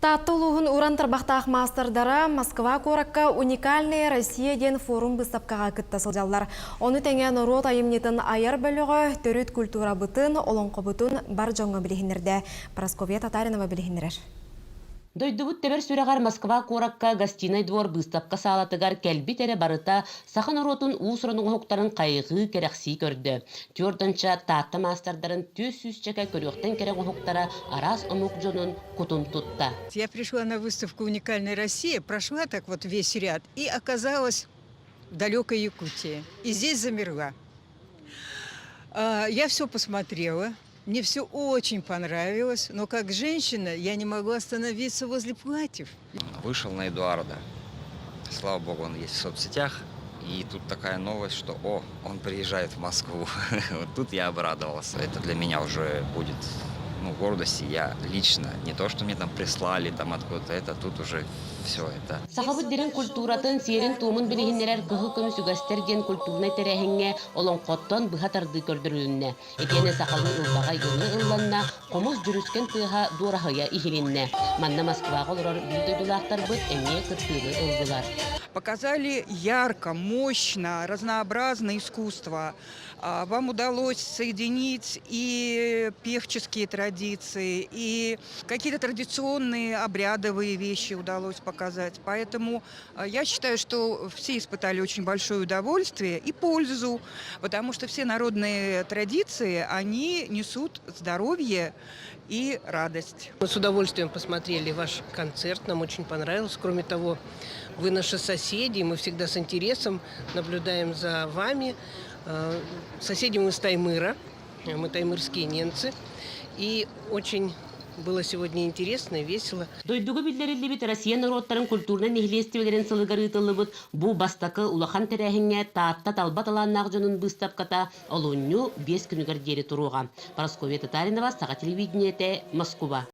Таатта улууһун уран тарбахтаах маастардара Москва куоракка «Уникальная Россия» диэн форум быыстапкаҕа кытта сылдьаллар. Ону тэҥэ норуот айымньытын айар бөлөҕө төрүт культурабытын, олоҥхобутун бар дьоҥҥо билиһиннэрдэ. Прасковья Татаринова билиһиннэрэр. Дойдубут тэбэр сүрэҕэр Москва куоракка Гостиный двор быыстапка саалатыгар кэлбит эрэ барыта саха норуотун уус-уран оҥоһуктарын хайҕыы, кэрэхсии көрдө. Түөрт уонча Таатта маастардарын түөрт сүүсчэкэ көрүөхтэн кэрэ оҥоһуктара араас омук дьонун кутун тутта. Я пришла на выставку «Уникальная Россия», прошла так вот весь ряд и оказалась в далекой Якутии. И здесь замерла. Я все посмотрела, мне все очень понравилось, но как женщина я не могла остановиться возле платьев. Вышел на Эдуарда. Слава богу, он есть в соцсетях. И тут такая новость, что о, он приезжает в Москву. Вот тут я обрадовался. Это для меня уже будет, ну, гордость. Я лично, не то, что мне там прислали там откуда-то, это тут уже все это. Сахабыт дириҥ культуратын, сиэрин-туомун билиһиннэрэр Кыһыл көмүс үгэстэр диэн культурнай тэрээһиҥҥэ олоҥхоттон быһа тардыы көрдөрүлүннэ. Итиэннэ сахалыы ылбаҕай ырыа ылланна, хомус дьүрүскэн тыаһа дуораһыйа иһилиннэ. Манна Москваҕа олорор биир дойдулаахтарбыт эмиэ кыттыыны ыллылар. Показали ярко, мощно, разнообразное искусство. Вам удалось соединить и певческие традиции, и какие-то традиционные обрядовые вещи удалось показать. Поэтому я считаю, что все испытали очень большое удовольствие и пользу, потому что все народные традиции, они несут здоровье и радость. Мы с удовольствием посмотрели ваш концерт, нам очень понравилось. Кроме того, вы наши соседи, мы всегда с интересом наблюдаем за вами. Соседи мы с Таймыра, мы таймырские ненцы. И очень было сегодня интересно и весело. Дойдуга биллэриллибит Россия норуоттарын культурнай нэһилиэстибэлэрин сылыгар ыытыллыбыт бу бастакы улахан тэрээһиҥҥэ Таатта талба талааннаах дьонун быыстапката олунньу биэс күнүгэр диэри туруоҕа. Парасковья Татаринова, Саха телевидениетэ, Москуба.